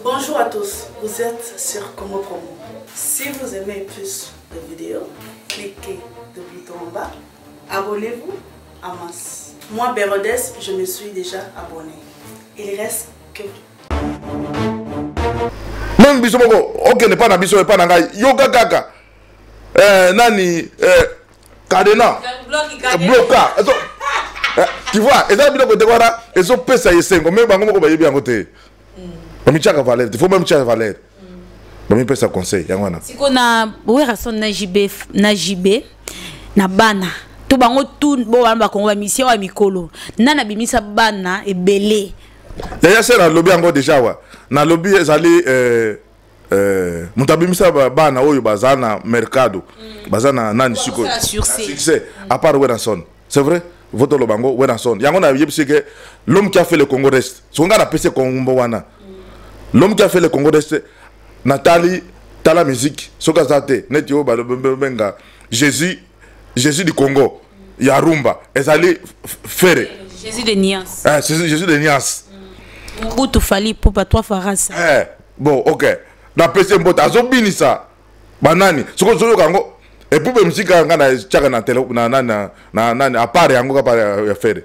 Bonjour à tous, vous êtes sur Congo Promo. Si vous aimez plus de vidéos, cliquez le bouton en bas, abonnez-vous à masse. Moi, Bérodès, je me suis déjà abonné. Il reste que Même biso moko okende pa na biso epa na ngai yoka kaka eh, nani eh, cadenas bloka eh, tu vois eza biloko te wana ezopesa esengo me bango moko bayebi yango te bamitiaka valeur te faut même tia valeur bamipesa conseil yango wana siko na werrason na jb na jb na bana to bango tout bo wana bakongo bamisio ya mikolo nani abimisa bana ebele yaya se nalobi yango deja awa nalobi ezali eh, eh, moto abimisa bana oyo baza na mercado mm. baza na nani sikoyo succès à part werrason c'est vrai votoloba yango werrason yango nayebisi ke l'homme qui a fait le congo reste soki ngai napesi kombo wana mm. l'homme qui a fait le congo reste natali tala musique soki aza te neti oyo babenga jésus jésus du congo ya rumba ezali ferre jésus de niance eh, jésus de niance mobutu fali pupa trois farasa eh, bon ok napesi ye mbote azobinisa banani soki ozoyoka yango epuis mpe misika nga natiaka na tele na nani na nani apart yango kapa ya ferre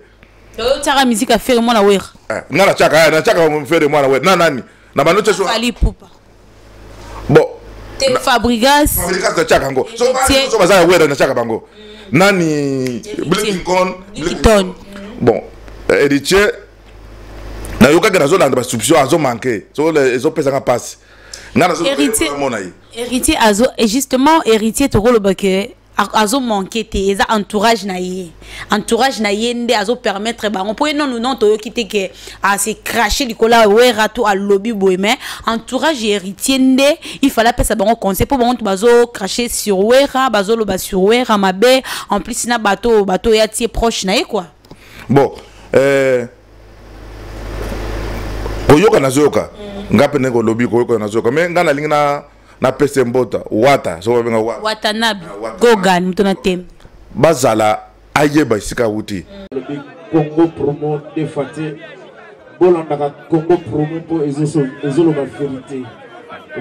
otiaka misika ferre mwana wera eh, nga natiaka eh, natiaka ferre mwana wera na nani na bando tia fali pupa bon te fabrigas fabrigas natiaka yango so baza ya wera natiaka bango nani blinkon blinkton bon héritier nayokaki nazolanda basubstitution azomanke ezopesanga mpasi nga nazomona ye héritier azo justement héritier tokoloba ke azo manquer te eza entourage na ye entourage na ye nde azo permettre bango mpo ye nonu non toyoki te ke ase crache likolo ya wera to alobi boye mais entourage ya héritier nde il fallait apesa bango conseil mpo bango to bazo crache sur wera bazoloba sur wera mabe en plus na bato bato oyo atie proche na ye quoi bon euh, koyoka nazoyoka mm. nga mpe ndenge olobi koyoka nazoyoka mais nga nalingi na napesa mbota wata soki babenga wata watanabe ah, gogan moto na tembe bazala ayeba esika awuti alobi congo promo deux fois te bolandaka congo promo mpo ezoloba verité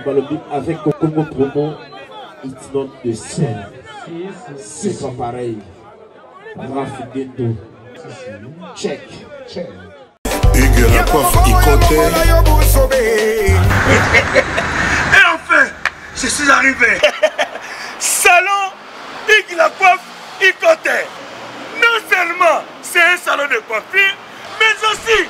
balobi avec congo promo it's not the same c'est pas pareil Raph Gendo check check Hugues la coiffe Ikote. Et enfin, je suis arrivé. Salon Hugues la coiffe Ikote. Non seulement c'est un salon de coiffure, mais aussi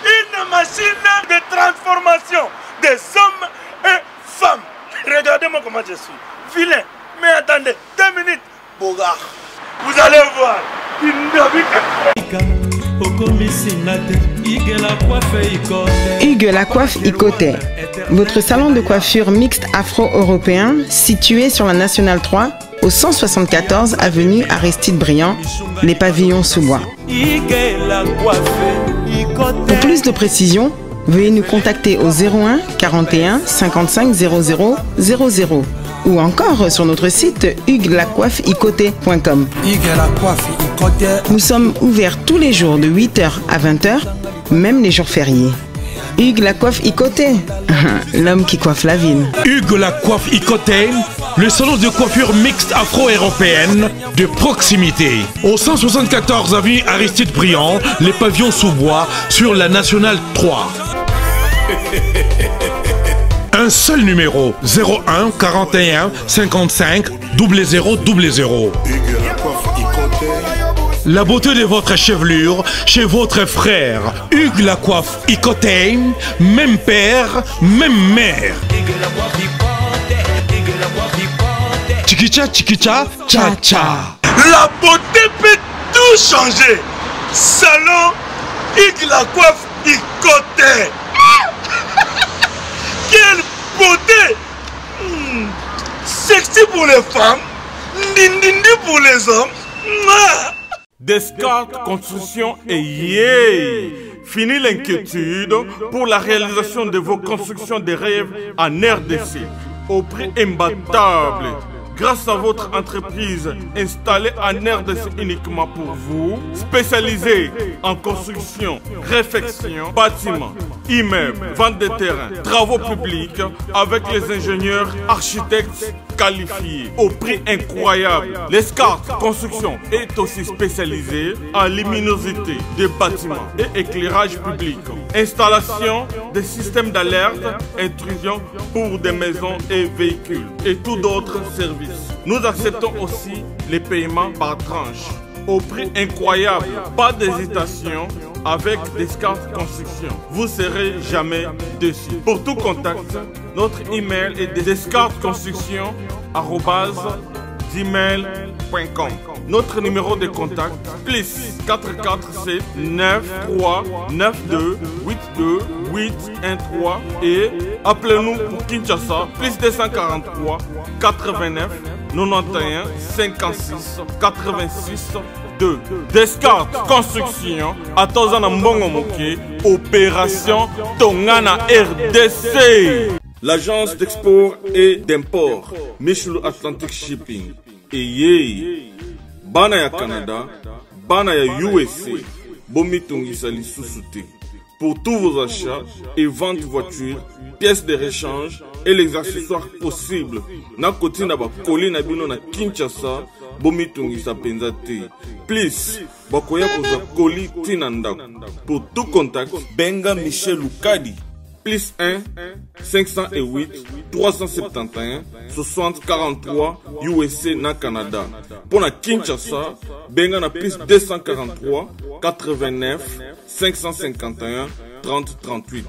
une machine de transformation des hommes et femmes. Regardez-moi comment je suis. Vilain. Mais attendez, deux minutes. Bogard. Vous allez voir. Hugues la coiffe Ikote, votre salon de coiffure mixte afro-européen situé sur la Nationale 3 au 174 avenue Aristide Briand, les pavillons sous bois. Pour plus de précisions, veuillez nous contacter au 01 41 55 00 00 ou encore sur notre site hugueslacoiffeikote.com. Nous sommes ouverts tous les jours de 8h à 20h, même les jours fériés. Hugues la coiffe Ikote, l'homme qui coiffe la ville. Hugues la coiffe Ikote, le salon de coiffure mixte afro-européenne de proximité. Au 174 avenue Aristide Briand, les pavillons sous bois sur la Nationale 3. Un seul numéro 01 41 55 00 00. La beauté de votre chevelure chez votre frère Hugues Lacoiffe Ikotein, même père, même mère. Chikicha, chikicha, cha cha. La beauté peut tout changer. Salon Hugues Lacoiffe Ikote. Quelle beauté hmm. Sexy pour les femmes, ndindindi pour les hommes. Descartes Construction et yeah Fini l'inquiétude pour la réalisation de vos constructions de rêves en RDC au prix imbattable. Grâce à votre entreprise installée en RDC uniquement pour vous, spécialisée en construction, réfection, bâtiment, immeubles, vente de terrain, travaux publics avec les ingénieurs, architectes qualifiés au prix incroyable. L'Escart Construction est aussi spécialisée en luminosité des bâtiments et éclairage public, installation des systèmes d'alerte, intrusion pour des maisons et véhicules et tout d'autres services. Nous acceptons aussi les paiements par tranche au prix incroyable. Pas d'hésitation avec Descartes Construction. Vous serez jamais déçus. Pour tout contact, notre email est descartesconstruction@gmail.com. Notre numéro de contact plus 447 9 3 9 2 8 2 8 1 3 et appelez-nous pour Kinshasa plus 243 89 91 56 86 2. Descartes Construction atoza na mbongo moke opération Tongana RDC. L'agence d'export et d'import Michelou Atlantic Shipping eyei bana ya Canada, bana ya USA bomitungisa lisusu te. Pour tous vos achats et ventes voitures, pièces de rechange et les accessoires possibles, na kotinda ba colis na bino na Kinshasa, bomitungisa penza te. Plus, bakoya kozwa colis ti na ndako. Pour tout contact, benga Michel Lukadi. Plus 1 508 371 60 43 USA na Canada. Pour la Kinshasa, benga na plus 243 89 551 30 38.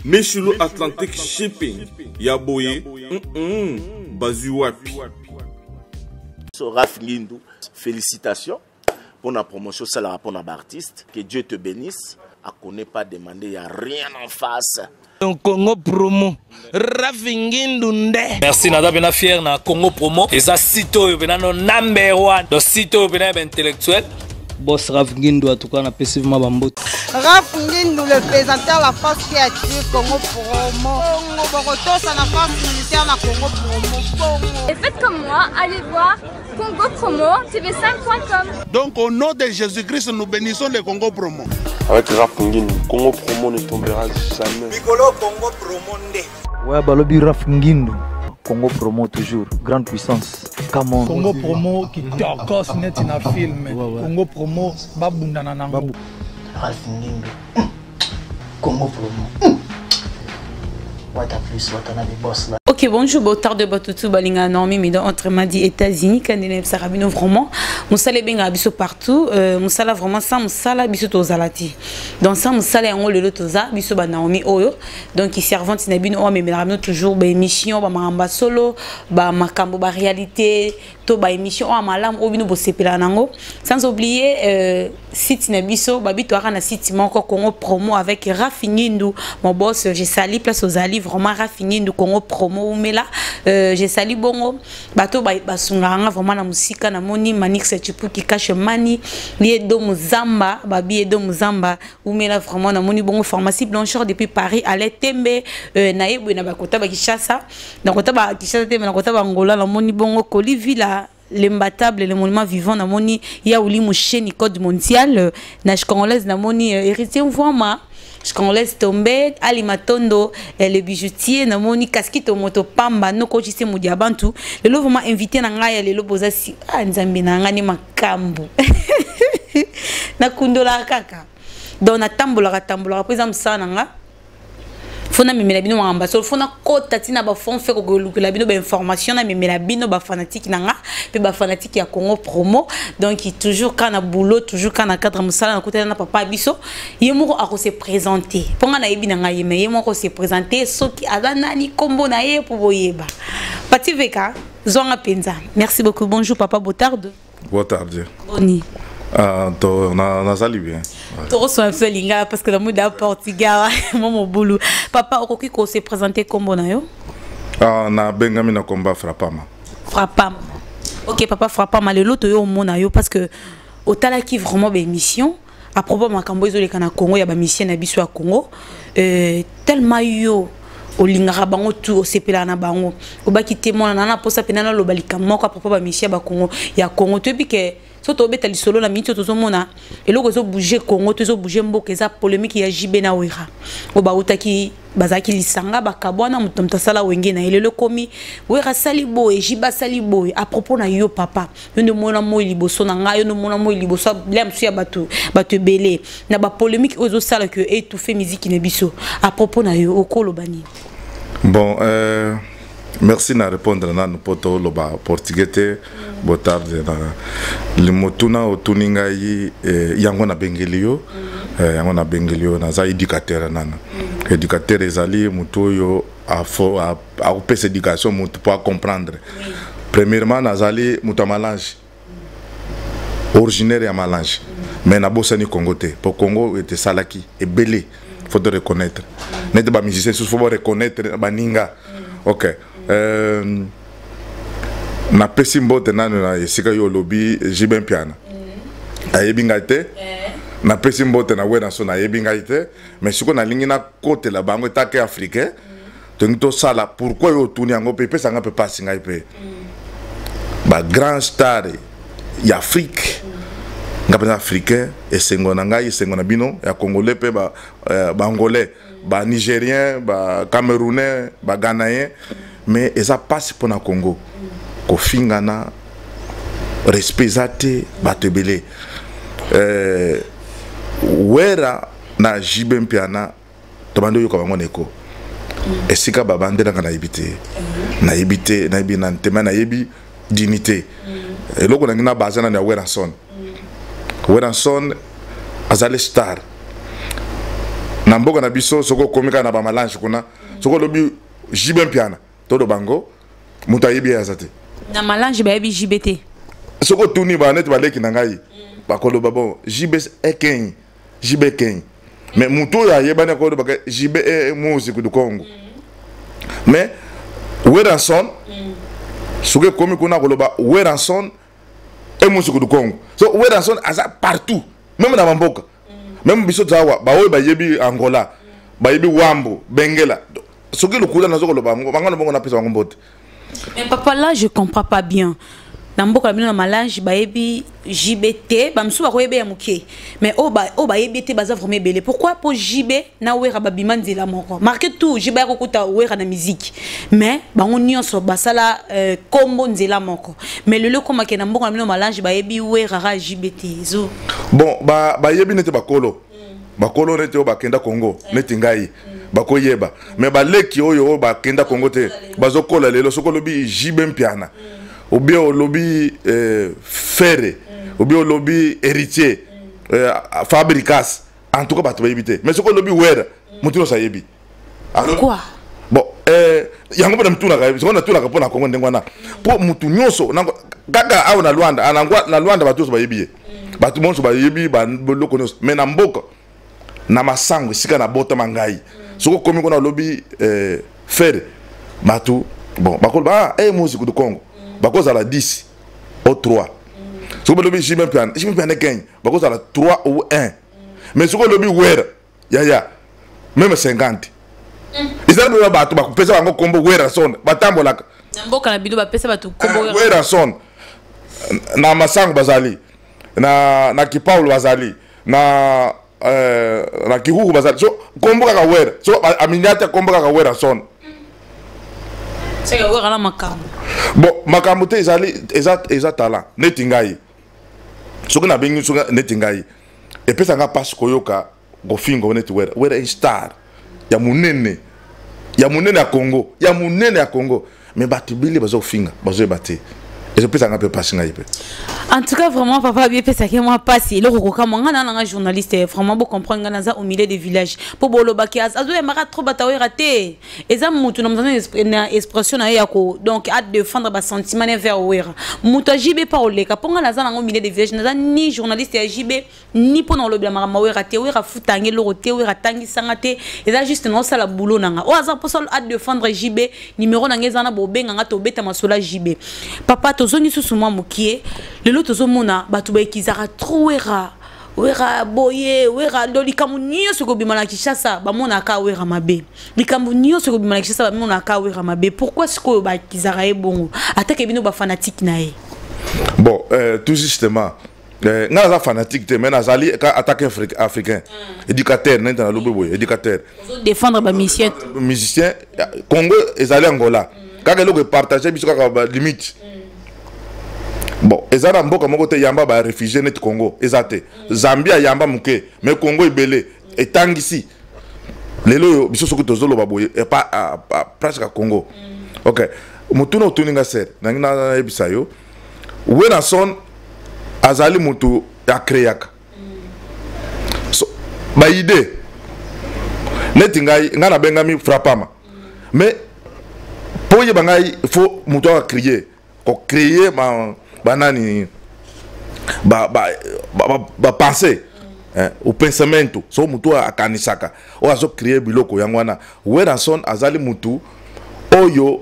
Michelo Atlantic Shipping, Yaboye, bazui wapi. So, Raph Ngindu, félicitations pour la promotion, ça la pour l'artiste. Que Dieu te bénisse. A connaît pas demander, y a rien en face. Donc Congo Promo, Raph Ngindu nde. Merci Nada bena fier na Congo Promo. Et ça sito yo bena no number 1. Donc sito yo bena intellectuel. Boss Raph Ngindu en tout cas na pesi vraiment bambote. Raph Ngindu le présenteur la force qui attire Congo Promo. Congo Boroto ça la force militaire na Congo Promo. Congo. Et faites comme moi, allez voir Congo Promo T V cinq point com. Donc au nom de Jésus-Christ, nous bénissons le Congo Promo. Avec Raph Ngindu, Congo Promo ne tombera jamais. Mikolo Congo Promo nde. Ouais, balobi Raph Ngindu. Congo Promo toujours, grande puissance. Come on. Congo Promo qui tokos net na film. Ouais, ouais. Congo Promo babunda na nango. Babu. Raph Ngindu. Congo Promo. What a plus, what a boss là. Ok, bonjour, bon tard de Batutu, Balinga, Normi, mais dans autrement dit États-Unis, quand il y a Rabino vraiment, Moussala Benga biso partout, Moussala vraiment ça, Moussala biso tozalati. Dans ça, Moussala en haut le toza, biso ba Naomi oyo. Donc, il servante Nabino, oh, mais Rabino toujours, ba émission, ba maramba solo, ba makambo, ba réalité, to ba émission, oh, malam, oh, bino bo sepela nango. Sans oublier, site Nabiso, ba bito na site moko Congo Promo avec Raph Ngindu, mon boss, j'ai sali place aux ali, vraiment Raph Ngindu Congo Promo. Oumela, j'ai sali bongo bato ba basunganga vraiment na musika na moni Manix Chipu qui cache mani lié do Muzamba babi do Muzamba Oumela vraiment na moni bongo pharmacie Blanchard depuis Paris à Tembe na yebwe na bakota ba Kinshasa na kota ba Kinshasa tembe na kota ba Angola na moni bongo Koli Villa l'imbattable le monument vivant na moni ya uli musheni code mondial na congolaise na moni héritier Mvwama je laisse tomber Ali Matondo le bijoutier na moni kaskito moto pamba no coach se mudiabantu le lo vraiment invité na ngai le lo boza si ah nzambe na ngai ni makambo na kundola kaka donc na tambola tambola po ezam sana nga fona memela bino mamba so fona kota tina ba fond fait ko lukela bino ba information na memela bino ba fanatique na nga pe ba fanatique ya Congo Promo donc toujours kana boulot toujours kana cadre musala na kotana na papa biso ye moko ako se présenter ponga na yebi na nga ye mais ye moko se présenter soki aza nani kombo na ye po boyeba Pati Veka zonga penza merci beaucoup bonjour papa Botarde Botarde Boni Ah, to, na, nazali bien. To reçoit un peu linga parce que dans mon Portugal, mon mobulu. Papa, okoki ko se présenter kombo na yo? Ah, na bengami na komba Frappama. Frappama. OK, papa Frappama lelo to yo mona yo parce que otalaki vraiment ba émission à propos makambo ezoleka na Congo ya ba mission na biso ya Congo. Tellement yo Olingaka bango tu, osepelaka na bango. Obaki te mwana na na posa pena na loba likambo moko à propos ba musicien ba Congo ya Congo. Toyebi ke so tobeta lisolo na miniti oyo tozomona eloko ezobouge Congo to ezobouge mboka, eza polémique ya JB na Wera oyo bautaki, bazalaki lisanga, bakabwana, moto moto asala wenge na ye. Lelo ekomi Wera asali boye, JB asali boye. À propos na yo papa, yo nde omona moi liboso na ngai, yo nde omona moi liboso ya mosusu ya bato, bato ebele na bapolémique oyo ezosala ke étouffe miziki na biso. À propos na yo, okoloba nini? Bon, merci na répondre nanu mpo toloba portugais te. Botarde na motuna otuni ngai, yango nabengeli yo, yango nabengeli yo. Naza éducateur nanu. Éducateur ezali motu oyo akopesa éducation motu mpo acomprendre. Premièrement, nazali moto ya Malange, originaire ya Malange, mais nabosani Congo te, mpo Congo ete esalaki ebele. Faut te reconnaître nete bamusicien susu, faut bareconnaître baninga. Ok, napesi mbote nano na esika yo olobi JB Mpiana, ayebi ngai te. Napesi mbote na Werrason, nayebi ngai te, mais sikoyo nalingi nakotela bango etake africain. Tolingi tosala pourquoi yo otuni yango mpe epesanga mpe mpasi. Ngai mpe bagrand star ya Afrique, nga mpenza africain, esengo na ngai, esengo na bino ya congolais mpe baangolais, banigérien, bacamerounais, baghanayen, mais eza mpasi mpo na Congo kofingana, respect eza te. Bato ebele, Wera na JB Mpiana, tobandi oyoka bango na eko esika babandelaka. Nayebi te, nayebi te, nayebi na ntema, nayebi dignité. Eloko nangi na baza nani ya Werrason. Werrason azali star na mboka na biso. Soki okomi kaka na bamalange kuna, soki olobi JB Mpiana, toloba yango, moto ayebi ye aza te. Na Malange bayebi JB te? Soki otuni baneti baleki na ngai, bakoloba bon, JB ekei, JB ekei, mais moto oyo ayebani akolobaka JB e musique du Congo. Mais Werrason, soki ekomi kuna, akoloba Werrason e musique du Congo. So Werrason aza partout, même na bamboka, même biso toza awa, baoyo bayebi Angola, bayebi Wambo Bengela. Soki lokuta nazo koloba yango, bango na bongo napesa bango mbote. Mais papa, là je comprends pas bien. Na mboka na bino na Malange bayebi JB te, bamosusu bakoyeba ya moke, mais oyo bayebi te baza vraiment ebele. Pourquoi? Mpo JB na Wera babima nzela moko marke tout. JB akokuta Wera na musique, mais bango nyonso basala kombo nzela moko. Mais lelo ekomake na mboka na bino Malange bayebi Wera ra JB te, ezo Bon, bayebi neti bakolo, bakolo neti oyo bakenda Congo neti ngai bakoyeba, mais baleki oyo bakenda Congo te, bazokola lelo, soki olobi JB Mpiana ou bien olobi Ferre ou bien olobi Héritier, Fabricas, en tout cas bato bayebi te. Mais soki olobi Wera, motu nyonso ayebi. Pourquoi? Bon, yango mpo na mitunaka, soki natunaka mpo na Kongo ndenge wana, mpo mutu nyonso kaka awa na Lwanda, na Lwanda bato nyonso bayebi ye, bato nyonso bayebi biloko nyonso. Mais na mboka na masango esika nabotama ngai, soki okomi kuna olobi Ferre, bato bon bakoloba ah, musique du Congo, bakozala 10 o 3. Soki balobi JB Mpiana, JB Mpiana ekeny, bakozala 3 ou 1. Mais soki olobi Wera, yaya, même 50 ezali mpe bato bakopesa bango kombo Werrason, batambolaka. Na mboka na bino bapesa bato kombo Werrason. Na masango bazali, na Kipaulo bazali, na Kihuhu bazali. So kombo kaka Wera, so aminiata kombo kaka Werrason. Seke Wera na makambo. Bon, makambo te, ezali eza talent. Neti ngai, soki nabengi, soki neti ngai, epesanga mpasi koyoka kofinga neti Wera. Wera est star ya monene, ya monene ya Congo, ya monene ya Congo, mais bato ebele baza kofinga, bazoyeba te. Ezopesanga mpe mpasi ngai mpe. En tout cas, vraiment papa, bien pesaki mwa mpasi. Eloko kokamwa ngai na nanga journaliste, vraiment bocomprendre ngai, naza au milieu des villages, mpo bolobaki azoyembaka trop bato awera te. Eza mutu na moto na expression na ye ya ko donc adéfendre basentiment ne vers Wera. Moto ya JB mpa oleka mpo ngai naza nango milieu de village, naza ni journaliste ya JB ni mpo na kolobela makambo ya Wera te. Wera afutangi eloko te, Wera atangisanga te, eza juste naosala boulot na nga. Oyo aza mposa adéfendre JB, numéro na nga eza na, bobenga nga, tobeta masolo ya JB. Papa, tozongi susu mwa mokie. Lelo tozomona bato baekizaka trop Wera. Wera boye, Wera ndo likambo nyonso ekobima na Kinshasa bamonaka Wera mabe. Likambo nyonso ekobima na Kinshasa bamonaka Wera mabe. Pourquoi sikoyo bakizaka ye bongo? Atake bino ba fanatique na ye. Bon, tout justement, nga naza fanatique te, mais nazali attaque africain. Éducateur, nenta na lobi boye, éducateur. Ozo défendre ba musicien. Musicien Congo ezali Angola. Kaka eloko epartage biso kaka ba limite. Bon, eza na mboka moko te yamba ba réfugié net Congo, eza te. Zambia yamba moke, mais Congo ebele etangisi. Lelo oyo biso soki tozoloba boye epa presque Congo. OK. Motuna otuni nga ser, nangi nayebisa yo. Werrason azali mutu akreaka. So, ba idée neti ngai ngai nabengami frappama. Mais po yeba ngai faut mutu akrier, ko créer ma banani ba ba ba, ba pensée hein, o pensamento so mutu akanisaka oyo azo créer biloko yango wana. Werrason azali mutu oyo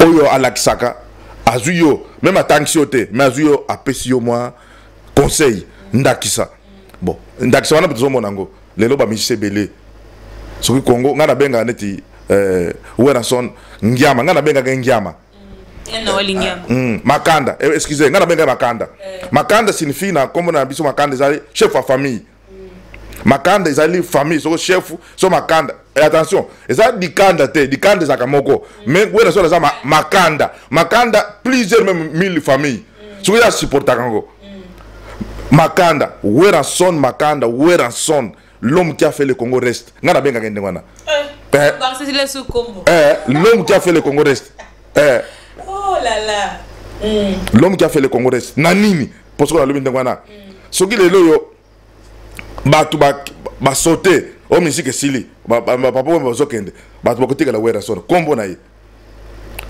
oyo alakisaka, azwi yo même atangisi yo te, mais azwi yo apesi yo mwa conseil ndakisa. Bon, ndakisa wana tozomona yango lelo ba musicien ebele soki Congo ngai nabengaka neti Werrason Ngiama, ngai nabengaka Ngiama. Makanda, excusez, ngai nabengaka Makanda. Makanda signifie na kombo na biso Makanda ezali chef ya famille. Makanda ezali famille, soko chef so Makanda. Et attention, eza dikanda te, dikanda ezalaka moko. Mais Werrason aza Makanda. Makanda plusieurs même 1000 familles. Soki ya supportaka yango. Makanda, Werrason Makanda, Werrason, l'homme qui a fait le Congo reste. Nga nabengaka ndenge wana. L'homme qui a fait le Congo reste. Oh là là. L'homme qui a fait le Congo reste. Na nini? Parce que nalobi ndenge wana. Soki lelo yo bato ba sauter o musique esili, ba papa bazokende, bato bakotikala Werrason kombo na ye.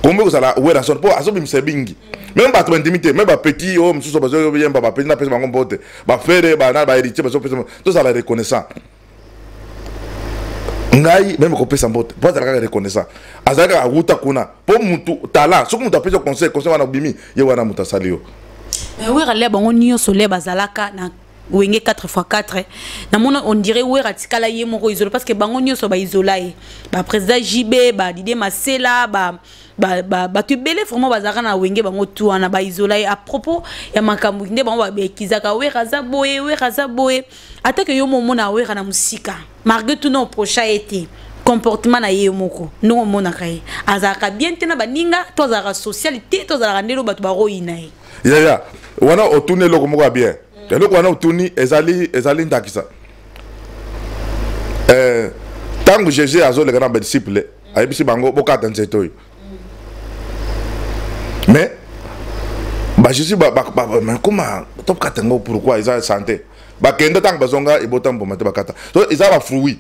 Kombo kozala Werrason po azobimisa bingi. Même bato bandimi te, même ba petit oyo mosusu bazoyemba, ba petit napesa bango mbote, ba frère ba na ba héritier bazopesa, tozala reconnaissant. Ngai même kopesa mbote po azala kaka reconnaissant, azala kaka awuta kuna po mutu tala soki mutu apesi conseil, conseil wana obimi ye wana mutu asali yo. Mais Wera lia bango nyonso lia bazalaka na Wenge 4x4, namona on dirait Wera tikala ye moko isolé parce que bango nyonso ba isola ye, ba président JB, ba Didier Masela, ba bato ebele vraiment bazalaka na Wenge bango tu wana ba isola ye à propos ya makambo nde bango babekizaka Wera aza boye, Wera aza boye. Ata ke yo momona Wera na mosika, malgré tout na oprocha ye te comportement na ye moko ndongo omonaka ye azalaka bien te na baninga, to azalaka social te, to azalaka ndelo bato baroyina ye. Yaya wana otuni eloko moko ya bien. Eloko wana otuni ezali ndakisa. Tango Jésus azoleka na ba disciple, ayebisi bango bokata nzete oyo. Mais ba Jésus ba, ba, ba, mais comment tokata ngo pourquoi eza santé? Bakenda tango bazonga ebota mbuma te bakata. So eza ba fruit.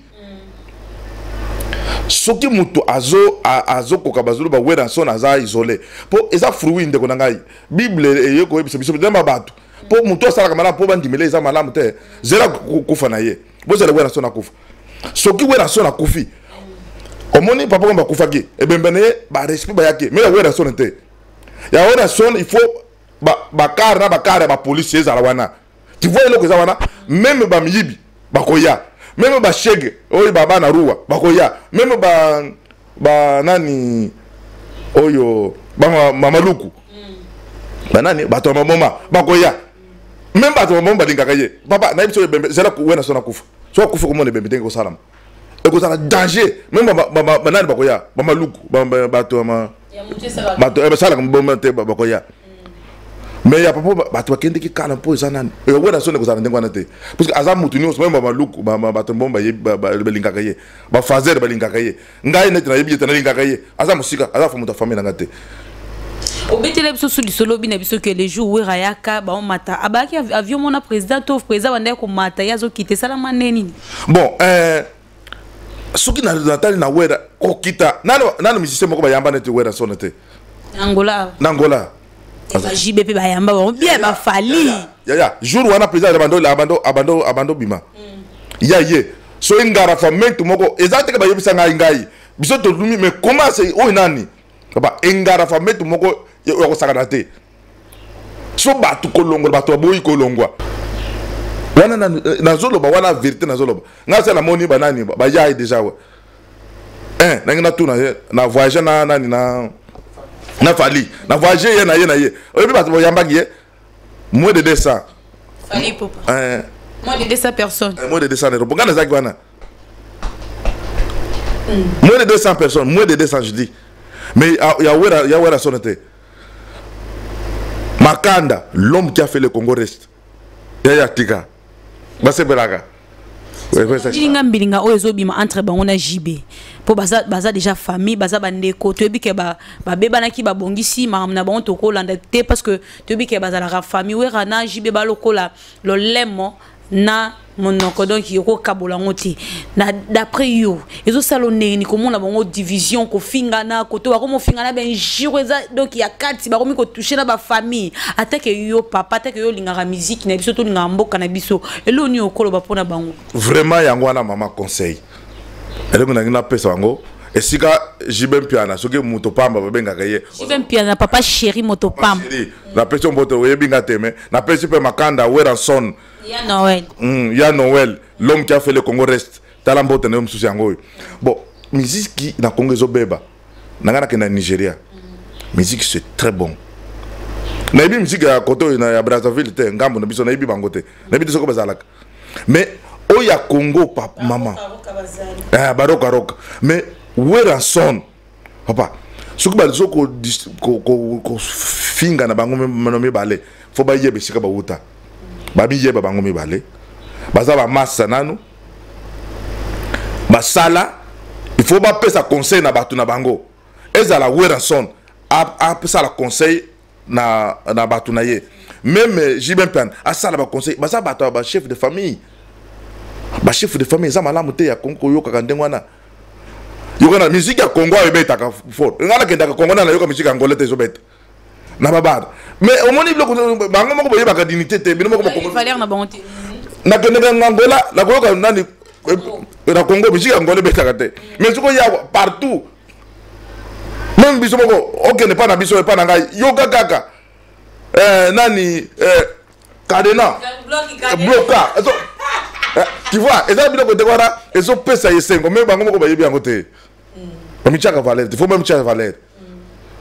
Soki mutu azo koka bazolo ba Werrason aza isolé. Po eza fruit ndeko na ngai. Bible eye koyebisa biso ndemba bato. Po mutu asalaka malamu po bandimele eza malamu te. Zela kufa na ye. Bozela Werrason akufa. Soki Werrason akufi, omoni papa komba akufaki, ebembe na ye ba respect bayaki, mais ya Werrason te. Ya Werrason il faut ba car na ba car ya ba police ezala wana. Tu vois eloko eza wana, même ba miyibi bakoya, même ba shege oyo ba bana ruwa bakoya, même ba nani oyo ba mamaluku ba nani bato ya maboma bakoya, même bato ya maboma balingaka ye. Papa nayebi soki ebembe zela Werrason akufa, soki akufa komona ebembe ndenge ekosalama, ekozala danger. Même ba nani bakoya, ba maluku, bato ya bato basalaka maboma te bakoya. Mais ya papa bato bakendeki kala mpo eza nani Werrason ekozala ndenge wana te, parce que aza mutu nyonso, même bamaluku bato mbongo balingaka ye, bafazer balingaka ye. Ngai neti nayebi ye te, nalingaka ye, aza mosika, aza moto ya famille na nga te. Obetela biso su lisolo obi na biso ke le jour Wera yaka baomata abayaki avion mona président to président bandaki komata ye azokita, esalama nde nini? Bon, soki natali na Wera kokita nano musicien moko bayamba neti Werrason te. Na Angola. Na Angola. Ba JB mpe bayamba bango bien, bafali. Yaya, jour wana président abando bima ya ye soki ngarafa mentu moko eza teke bayebisa ngai biso tolumi, mais comment c'est oyo nani papa engarafa mentu moko ya kosakana te. So bato kolongola bato baboyi kolongwa wana, nazoloba wana vérité, nazoloba ngai se namoni banani bayai déjà wa un nangi natuna ye na voyage na nani na Fally, na voyage ye na ye na ye, oyebi bato boyambaki ye moins de 200. Fally Ipupa. Moins de 200 personnes. Moins de 200 euros. Ngai nazalaki wana, moins de 200 personnes, moins de 200, je dis. Mais ya Wera, ya Wera sone te. Makanda, l'homme qui a fait le Congo reste, ya ya tika basepelaka. Mbilinga mbilinga oyo ezobima entre bango na JB, mpo baza, baza déjà famille, baza bandeko. Toyebi ke babebanaki, babongisi makambo na bango, tokolanda te parce que toyebi ke bazalaka famille. Wera na JB balokola lolemo na monoko, donc okokabola yango te. Na d'après yo, ezosala ndenge nini komona bango division, kofingana koto bakomi ofingana, bainjure eza donc ya kati, bakomi kotouche na bafamille? Atake yo papa, atake yo olingaka musique na biso, tolingaka mboka na biso, eloko nini okoloba mpona bango? Vraiment, yango wana mama, conseil eloko nangi napesa bango, esika JB Mpiana, soki moto pamba babengaka ye. JB Mpiana, papa chéri, moto pamba. Napesi yo mbote, oyebi nga te, me napesi mpe Makanda Werrason. Ya Noël. Ya Noël, l'homme qui a fait le Congo reste, tala mbote na yo mosusu yango oyo. Bon, musique na Congo ezobeba. Na ngai nakende na Nigeria, musique c'est très bon. Nayebi musique ya kote oyo ya Brazzaville te, ngambo na biso nayebi bango te, nayebi te soko bazalaka, mais oyo ya Congo, papa, mama, barokaroka. Mais Werrason, papa, soki bazo kofinga na bango mino mibale, fo bayeba esika bawuta, babiyeba bango mibale, baza bamasa nanu basala. Il faut bapesa conseil na bato na bango. Ezala Werrason apesala conseil na bato na ye, même JB Mpiana asala baconseil. Baza bato ya bachef de famille, bachef de famille. Eza malamu te ya Kongo koyokaka ndenge wana. Yoka na musique ya Congo oyo ebetaka fort. Ngai nakendaka Congo na nayoka musique ya Angola te, ezobeta na babara. Mais omoni biloko bango moko boyebaka dignité te, bino moko. Valeur na bango te. Nakendeka na Angola, nakoyoka nani na Congo, musique ya Angola ebetaka te. Mais soki oya partout, même biso moko, okende epa na biso, epa na ngai, yoka kaka nani, Cadenas bloka, tu vois, eza biloko te wana ezopesa esengo. Me bango moko bayebi yango te, bamitiaka valeur te. Faut bamitiaka valeur,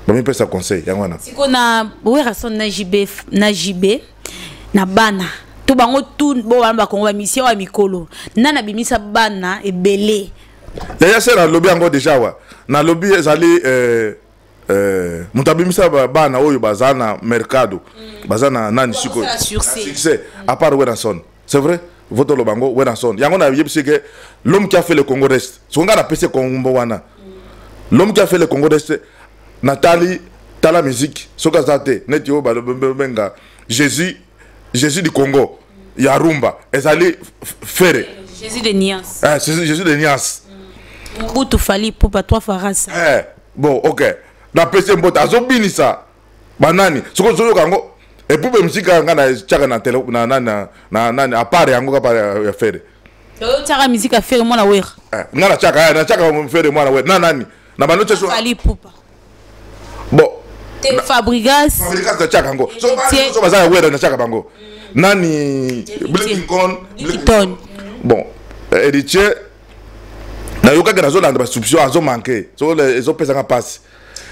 bamipesa conseil yango wana. Siko na Werrason na JB, na JB na bana to bango tu bo wana bakongo, bamission ya mikolo, nani abimisa bana ebele? Yaya se nalobi yango déjà wa, nalobi ezali moto abimisa bana oyo baza na mercado, baza na nani sikoyo, succès, à part Werrason. C'est vrai, votoloba yango Werrason. Yango nayebisi ke l'homme qui a fait le Congo reste. Soki ngai napesi kombo wana, l'homme qui a fait le Congo reste, natali tala musique soki aza te neti oyo babenga Jésus, Jésus du Congo ya rumba, ezali Ferre. Jésus de nuance. Eh, Jésus de nuance. Mobutu, Fally Ipupa, trois farasa. Eh, bon, ok, napesi mbote, azobinisa banani. Soki ozoyoka yango et puis mpe musique nga na tiaka na tele na nani, na nani, à part yango kaka ya Ferre. Otiaka musique ya Ferre mwana Wera? Nga na tiaka Ferre mwana Wera na nani na bano. Fally Ipupa. Bon. Te, Fabregas. Fabregas natiaka yango. So baza ya Wera, natiaka bango nani, Blinton. Blinton. Bon, Héritier nayokaki, nazolanda basubstitution, azomanke, so ezopesanga mpasi.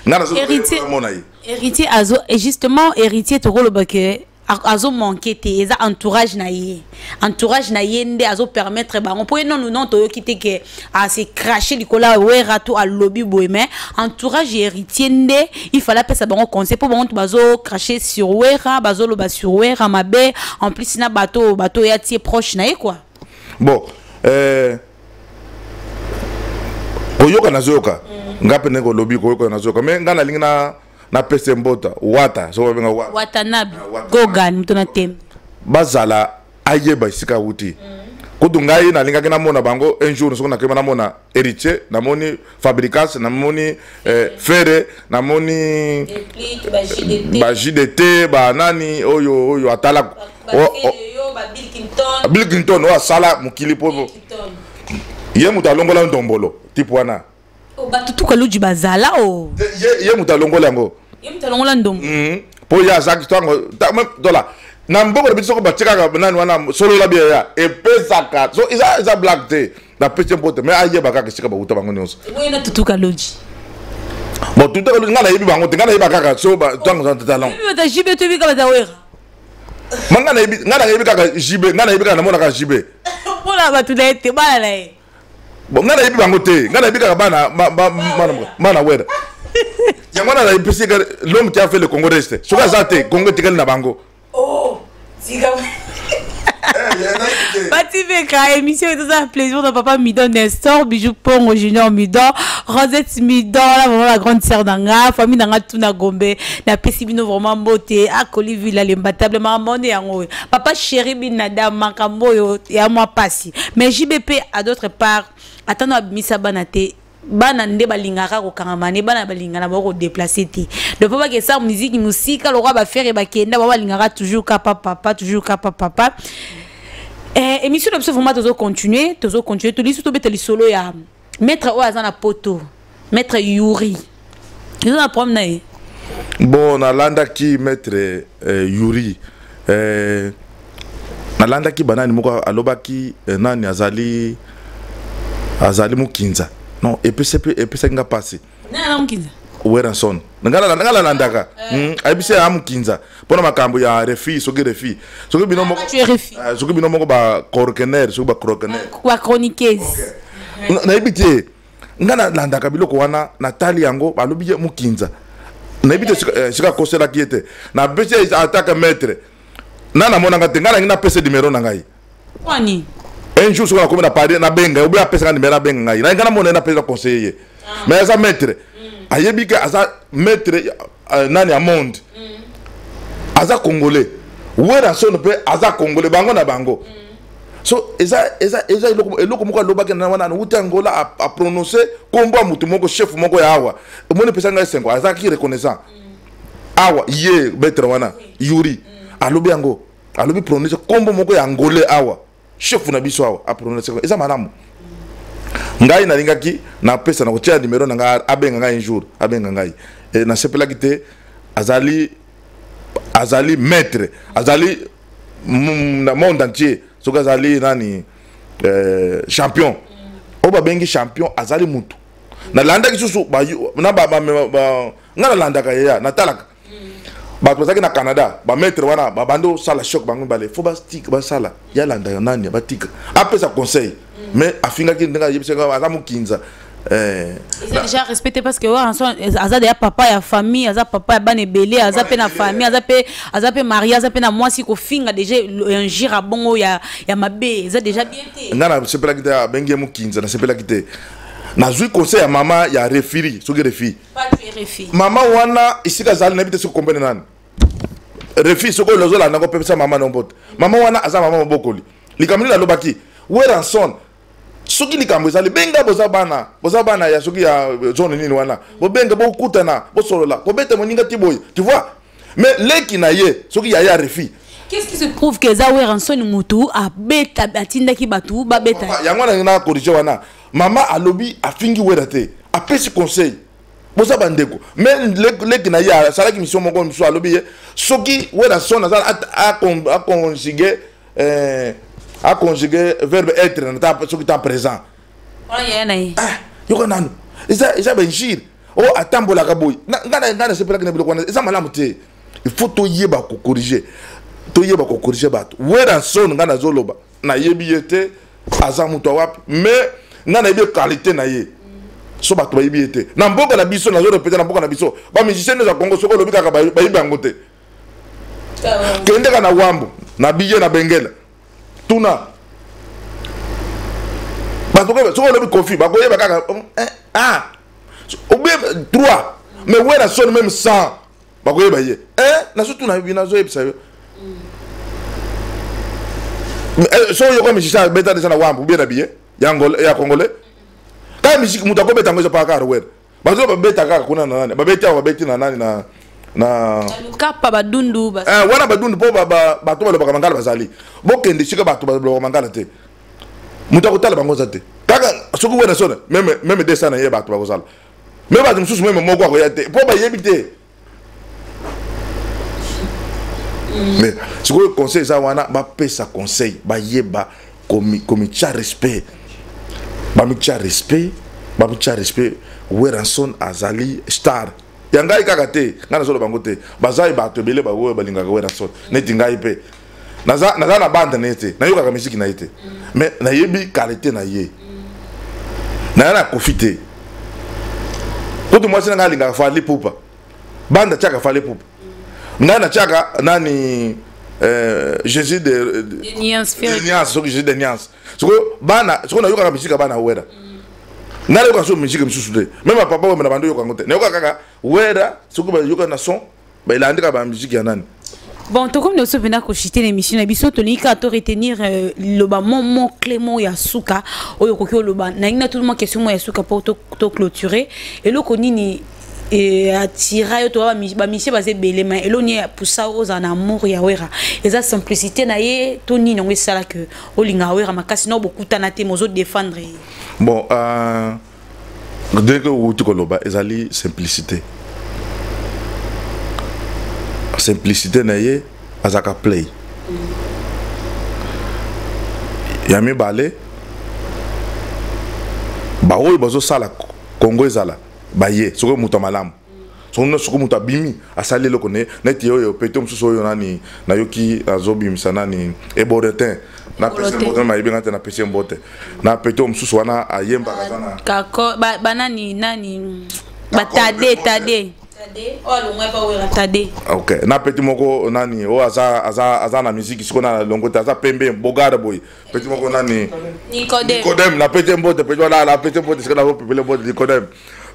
Nga nazomona ye. Héritier azo, et justement Héritier, tokoloba ke azomanke te, eza entourage na ye. Entourage na ye nde azopermettre bango, mpo ye nonu non toyoki te ke ase crache likolo ya Wera to alobi boye. Mais entourage ya Héritier nde il fallait apesa bango conseil, mpo bango to bazocrache sur Wera, bazoloba sur Wera mabe, en plus na bato oyo atie proche na ye quoi. Bon, koyoka nazoyoka nga mpe ndenge olobi, koyoka nazoyoka, mais nga nalingi na napesa mbota wata, soki babenga wata. Watanabe Gogan, moto na tembe. Bazala ayeba esika awuti. Kutu ngai nalingaki namona bango un jour. Soki nakema namona Héritier, namoni Fabregas, namoni Ferre, namoni ba JDT, banani oyo atala, Bill Clinton oyo asala mokili, po ye moto alongola ndombolo type wana. Bato tuka luji bazala o. Ye moto alongola yango. Ye moto alongola ndombo. Mpo ye azalaki ntango dola na mbongo na biso soko batie kaka nani wana solola bia ya epesaka so eza eza blague te. Napesi ye mbote, mais ayeba kaka esika bauta bango nyonso. Boye tutuka loji. Bon, tutuka loji, ngai nayebi bango te, ngai nayeba kaka so ntango za talon. Bata JB toyebi kaka bata Wera. Ma ngai nayebi, ngai nayebi kaka JB, ngai nayebi kaka namona kaka JB. Mpona bato na ye te, bana na ye. Bon, ngai nayebi bango te, ngai nayebi kaka bana bana Wera. Yango wana nayebisi l'homme qui a fait le Congo reste. Soki aza te, Congo etikali na bango. Oh, tika. Bativeka, émission est un plaisir de papa Midon Nestor, Bijou Pongo Junior Midon, Rosette Midon, là vraiment la grande sœur d'Anga, famille d'Anga Tuna Gombe, na pesi bino vraiment beauté, akoli villa l'imbattable maman yango. Papa chéri binada makambo yo ya moi pasi. Mais JBP à d'autre part, attends abimisa bana te bana nde balingaka kokangama ne bana balingana bango kodeplace te, donc mpo bakesa musique mosika lokwa bafere bakenda, bango balingaka toujours kapa papa, toujours kapa papa. Émission na biso vraiment tozocontinue, tozocontinue, tolisi tobeta lisolo ya maître oyo aza na poto, maître Yuri, eza na problème na ye. Bon, nalandaki maître Yuri, nalandaki banani moko alobaki nani azali mokinza non, epesaki nga mpasi. Nani mokinza? Werrason, nga nalandaka ayebisi ya mokinza mpona makambo ya refi, soki refi, soki bino moko, soki bino moko bacroquener, soki bacroquener. Bachroniqueuse. Nayebi te, nga nalandaka biloko wana, natali yango, balobi ye mokinza, nayebi te sika akoselaki ye te. Napesi ataka maître na namonanga te, ngai nangi napesa numéro na ngai. Kwani? Un jour soki nakomi na Paris, nabenga obe, apesaka numéro, abenga ngai, nalinga namona ye, napesa conseiller ye. Mais aza maître, ayebi ke aza maître nani ya monde, aza congolais, Werrason mpe aza congolais, bango na bango. So eza eloko moko alobaki na wana wuti Angola, aprononce kombo ya motu moko, chef moko ya awa. Omoni, epesa ngai esengo, azalaki reconnaissant awa ye maître wana Yuri alobi yango, alobi prononce kombo moko ya angolais awa, chef na biso awa, aprononce, eza malamu. Ngai nalingaki napesa na kotia numéro na ngai, abenga ngai un jour, abenga ngai. Nasepelaki te, azali maître, azali na monde entier, soki azali nani, champion oyo babengi champion, azali mutu. Nalandaki susu na ngai, nalandaka ye ya natalaka bato bazalaki na Canada, bamaître wana babandi osala choc, bango mibale fo batika basala, yalanda nani, batika apesa conseil, mais afingaki ndenge ayebisaka aza mokinza. Eza déjà respecté parce que aza deya papa ya famille, aza papa ya bana ebele, aza mpe na famille, aza mpe marié, aza mpe na mwasi. Kofinga déjà injure ya bongo ya mabe eza déjà bien te. Ngai nasepelaki te, abengi ye mokinza, nasepelaki te. Nazwi conseil ya mama ya refiri, soki refi mama wana esika azali, nayebi te soki kompene nani refi, soki oyo ozolanda ngo, pepesa mama no mbote. Mama wana aza mama mobokoli. Likambo nini alobaki Werrason? Soki likambo ezali, benga, boza bana, boza bana ya soki ya zone nini wana, bobenga, bokutana, bosolola, kobeta moninga ti boye, tu vois. Mais leki na ye, soki yaya refi. Qu'est-ce qui se prouve que eza Werrason mutu abeta, atindaki bato babeta? Yango wana na corrige wana, mama alobi afingi Wera te, apesi conseil, boza bandeko. Mais leki na ye asalaki mission moko mosusu, alobi ye soki Werrason aza aconjugue, aconjugue verbe être na ta soki temps présent. Yoka nanu, eza bainjure oyo atambolaka boye. Ngai nasepelaki na biloko wana, eza malamu te. Il faut toyeba kocorrige, toyeba kocorrige bato. Werrason, ngai nazoloba, nayebi ye te, aza moto awapi, mais ngai nayebi qualité na ye. So bato bayebi ye te na mboka na biso, nazorepete, na mboka na biso bamusicien nyonso ya Congo, soki olobi kaka bayebi yango te. Kendeka na Wambo na biye na Bengela, tuna bato, soki olobi Kofi, bakoyeba kaka ah ou bien trois, mais Werrason, même 100 bakoyeba ye. Nazotuna, nazoyebisa yo, soki oyoka musicien abeta deja na Wambo bien na biye ya congolais, kaka musique moto akobeta yango eza paka kaka Wera. Bazo babeta kaka kuna na nani, babeti awa, babeti na nani na Lukapa, badundu. Wana badundu mpo bato balobaka mangala bazali. Bokende esika bato balobaka mangala te, moto akotala bango aza te. Kaka soki Werrason, même 200 na ye bato bakozala, mais bato mosusu même moko akoya te mpo bayebi te. Mais sikoyo conseil eza wana, bapesa conseil, bayeba komitya respect, bamitya respect, bamitya respect. Werrason azali star ya ngai kaka te, ngai nazoloba yango te. Baza bato ebele baoyo balingaka Werrason neti ngai mpe. Naza na bande na ye te, nayokaka misiki na ye te, mais nayebi qualité na ye. Naya na Kofi te. Kutu mwasi na ngai alingaka Fally Ipupa, bande atiaka Fally Ipupa, ngai natiaka nani, Jésus de Niance, soki Jésus de Niance. Sikoyo bana, sikoyo nayokaka misiki ya bana Wera, ngai nayoka so misiki misusu te. Même papa oyo na bando yoka yango te, nayoka kaka Wera. Soki bayoka na son, baelandi kaka bamiziki ya nani. Bon, tokomi na biso mpena koshite na émission na biso. Tolingi kaka to retenir liloba mo clé mo ya suka oyo okoki oloba. Nalingi na tuna question mo ya suka mpo to clôturer. Eloko nini atira yo? Toba bamisie baza ebele, ma eloko nini apusa ozala na amour ya Wera? Eza simplicité na ye to nini yango esala ke olingaka Wera makasi na bokutana te, mozo défendre ye? Bon, ndenge outi koloba, ezali simplicité, simplicité na ye. Azalaka play ya mibale. Baoyo bazosala Kongo ezala baye, soki moto ya malamu, soki moto abimi asali eloko ne neti oyo pete mosusu oyo nani nayoki azobimisa nani eboretin, napesi mbote, nayebi nga te, napesi ye mbote na pete oyo mosusu wana ayembaka, aza na kako banani nani, batade tade tade. Ok, na peti moko nani oyo aza, aza, aza na musique sikoyo na longo te, aza pembe bogare boye, peti moko nani? Nicodem. Nicodem, na peti mbote, peti wana na peti mbote. Sikoyo nazopepele mbote Nicodem.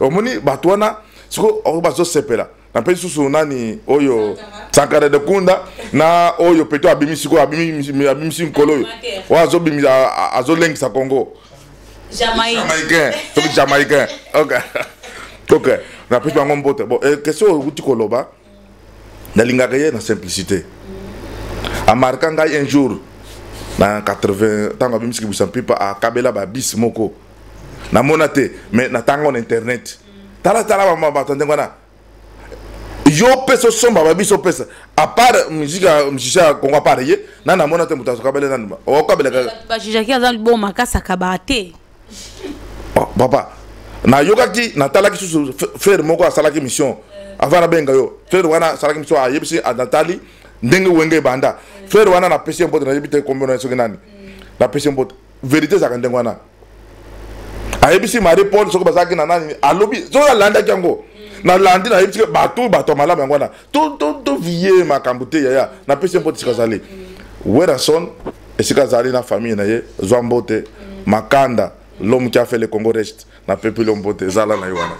Omoni bato wana sikoyo oyo bazosepela. Napesi susu nani oyo, Sankara de Kunda, na oyo peto abimi sikoyo, abimisi nkolo oyo, oyo azobimisa, azolengisa Congo. Jamaïcain, soki Jamaïcain. Ok, napesi bango mbote. Bon, question oyo okuti koloba, nalingaka ye na simplicité. Amarka ngai un jour na 80, ntango abimisiki Busa Mpipa, akabela babisi moko, namona te, mais natanga na internet. Tala tala bato ndenge wana, yo opesa, osomba babiso, opesa. À part musique ya musicien ya Congo, à part ye, na namona te moto azokabela nani okabela kaka. Bajujaki aza bon makasi, akabaka te. Oh, papa, nayokaki, natalaki susu frère moko asalaki mission avant nabenga yo. Frère wana asalaki mission, ayebisi, natali ndenge Wenge ebanda. Frère wana napesi ye mbote, nayebi te kombo na ye soki nani, napesi ye mbote. Vérité ezalaka ndenge wana. Ayebisi Marie Paul soki bazalaki na nani, alobi soki alandaki yango, nalandi, nayebisi ke bato, bato ya malamu yango wana. Tovie makambo te, yaya. Napesi ye mbote esika azali, Werrason esika azali na famille na ye. Zwa mbote Makanda, l'homme qui a fait le Congo reste. Napepeli yo mbote, ezala na ye wana.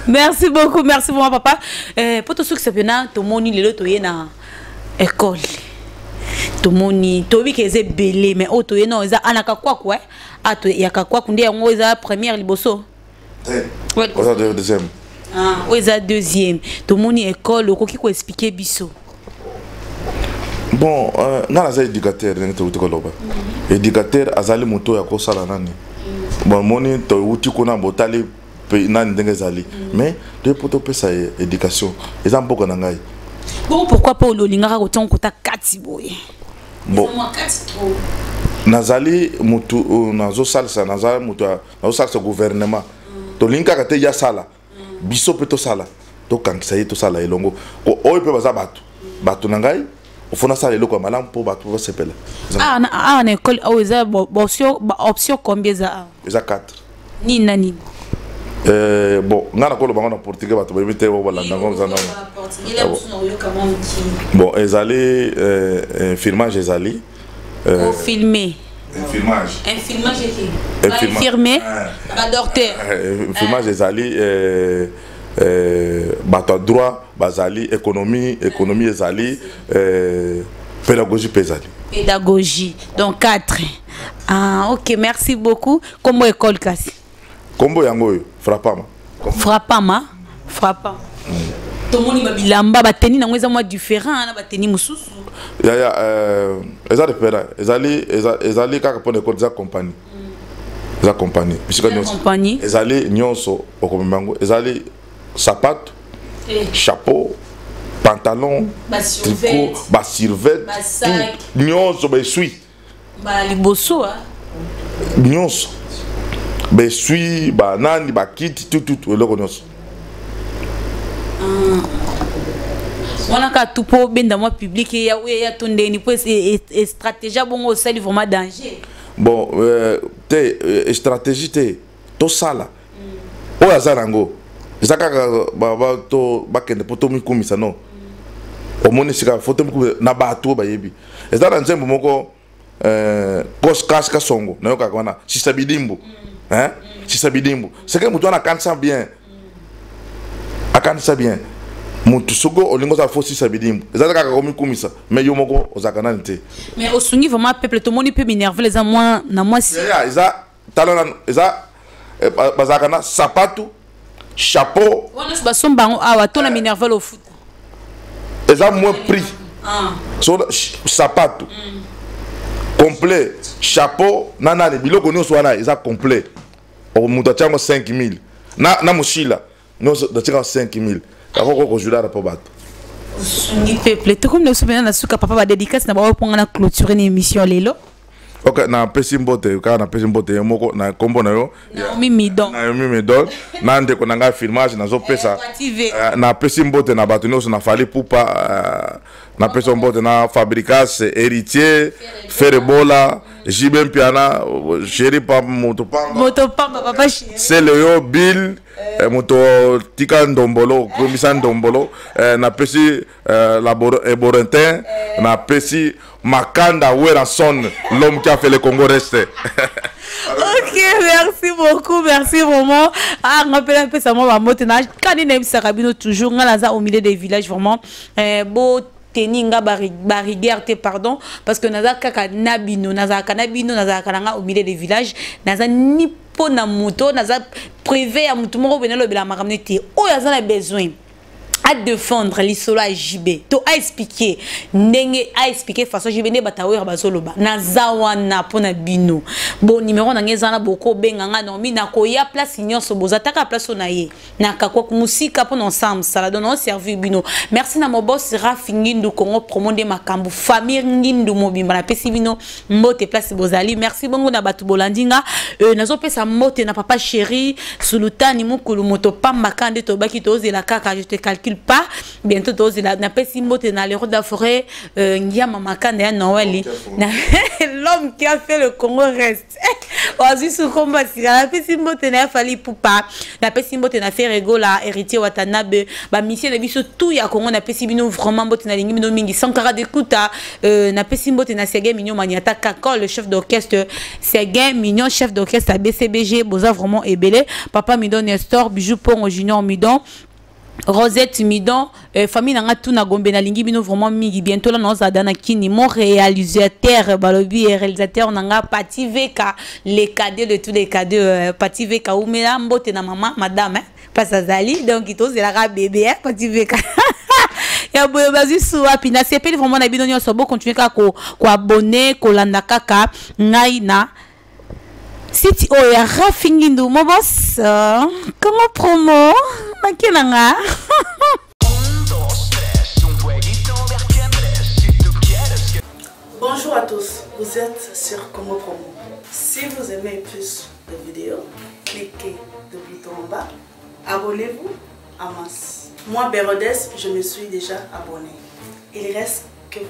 Merci beaucoup, merci vraiment papa. Po tosukisa mpena, tomoni lelo toye na école, tomoni, toyebi ke eza ebele, mais oyo toye no eza anaka kwaku ato yaka kwaku nde yango eza première liboso. Oza deuxième. Ah, oyo eza deuxième. Tomoni école, okoki koexpliquer biso? Bon, nga naza éducateur. Ndenge touti koloba, éducateur azali moto oyo akosala nani. Bon, moni touti kuna, botali nani ndenge ezali, mais toye mpo topesa ye éducation. Eza mboka na ngai. Bon, pourquoi mpo olingaka kotia kota kati boye? Bon, nazali motu nazosalisa, naza motu nazosalisa gouvernement. Tolingi kaka te ya sala, biso mpe tosala, tokangisa ye, tosala elongo. Oyo mpe baza bato, bato na ngai, ofo nasala eloko ya malamu mpo bato basepela. Awa na école oyo eza option combien eza awa? Eza 4. Nini na nini? Bon, ngai nakoloba ngo na portugais, bato bayebi te, balanda ngo eza nango. Bon, ezali filmage, ezali filmer. Filmage. Un filmage eki infirmier, badocteur. Filmage ezali, bato ya droit bazali, économie, économie ezali, pédagogie mpe ezali. Pédagogie, donc 4. Ah ok, merci beaucoup. Kombo école kasi? Kombo yango oyo, Frapama. Frapama, Frapama. Tomoni babilamba, bateni nango eza mwa différent na bateni mosusu. Yaya, eza repera, ezali, ezali kaka mpona ekole. Eza compagnie, eza compagnie bisika nyonso ezali, nyonso okomema yango. Ezali sapato, chapeau. Pantalon, tricot, ba survêt, nyonso ba essuie. Ba liboso ah. Nyonso. Ba essuie, ba nani, ba kiti, tout tout eloko nyonso. Ah. Wana ka tout po benda mwa public ya ya to ndeni po stratégie bongo osali vraiment danger. Bon, euh, te euh, stratégie te tosala mm. oyo aza nango eza kaka to bakende mpo tomikumisa no mm. omoni sika fo tomikumisa na bato oyo bayebi eza na nzembo moko euh, koskas kasongo nayokaka wana sisa bidimbu mm. hein? Sisa bidimbu seke moto wana akanisa bien, akanisa bien motu soki olingi ozala fo sisa bidimbu eza kaka komikumisa mais yo moko ozalaka nani te. Mais osungi vraiment peuple, tomoni mpe minerval eza mwa na mwasi eza tala nanu eza eh, bazalaka na sapatu, chapeau wana basomba yango awa to na minerval ofuta. Eza moins prix ah. So sapatu complet, chapeau na nani, biloko nyonso wana eza complet. Moto atia yango 5000 na mosila nyonso natika 5000 akoko kojulara mpo bato. Osungi peuple. Tokomi na biso mpena na suka, papa. Badédicace na baoyo mponga na clôture na émission lelo. Ok, napesi mbote kaka, napesi mbote ye moko na nkombo na yo. Naomi Midon. Naomi Midon na ndeko na ngai filmage nazopesa. Napesi mbote na bato nyonso na Fally Ipupa, napesi mbote na Fabricas, Héritier, Ferebola, JB Mpiana, Chéri Pamba, moto pamba. Moto pamba, papa chéri. Seleyo Bill, moto tika ndombolo okomisa ndombolo. Napesi Eborentin, napesi Makanda Werrason, l'homme qui a fait le Congo reste. Ok, merci beaucoup, merci vraiment. Ah, rappelle un peu ça, moi, ma moto, na kani na yebisaka bino toujours, nga naza au milieu des villages vraiment. Bo teni nga barigueur te, pardon, parce que naza kaka na bino, nazalaka na bino, nazalaka na nga au milieu des villages, naza ni mpo na moto, naza privé ya motu moko boye nalobela makambo neti oyo aza na besoin à défendre lisolo ya JB to a expliquer ndenge a expliquer façon JB nde bato oyo bazoloba. Naza wana mpona bino. Bon, numéro na ngai eza wana, boko obenga nga Naomi, nakoya place nyonso boza taka place oyo na ye nakakwa mosika mpona osala mosala, donc naoservir bino. Merci na mobos Rafi Ngindu, Congo Promo nde makambo, famille Ngindu mobimba, napesi bino mbote place bozali. Merci bongo na bato bolandi nga. Nazopesa mbote na papa chéri Sulutani Mokulu, moto pamba kaka nde tobaki tozela kaka, je te calcule pas, bientôt tozela. Napesi mbote na le roi de la forêt, Ngiama Makanda ya Noël, l'homme qui a fait le Congo reste, wazwi sukomba sika. Napesi mbote na ya Fally Ipupa, napesi mbote na Ferre Gola, Héritier Watanabe, bamisie na biso tout ya Congo, napesi bino vraiment mbote, nalingi bino mingi. Sankara Dekuta, napesi mbote na Seguin Mignon Maniata Kakol, le chef d'orchestre Seguin Mignon, chef d'orchestre à BCBG. Boza vraiment ebele. Papa Midon, Nestor Bijou Pongo, Junior Midon, Rosette Midon, famille nanga tout na Gombe, nalingi bino vraiment mingi. Bientôt là naozala na Kini. Mon réalisateur balobi, réalisateur nanga Pati VK, les cadeaux de tous les cadeaux, Pati VK umela mbote na mama madame, hein, place azali. Donc tozelaka bébé, hein, Pati VK ya boye bazwi su wapi. Nasepeli vraiment na bino nyonso. Bocontinue kaka koabonner, kolanda kaka ngai na site oyo ya Rafi Ngindu Mobos, Congo Promo nake na nga. Bonjour à tous, vous êtes sur Congo Promo. Si vous aimez plus de vidéos, cliquez le bouton en bas, abonnez-vous en masse. Moi, Bérodès, je me suis déjà abonné. Il reste que vous.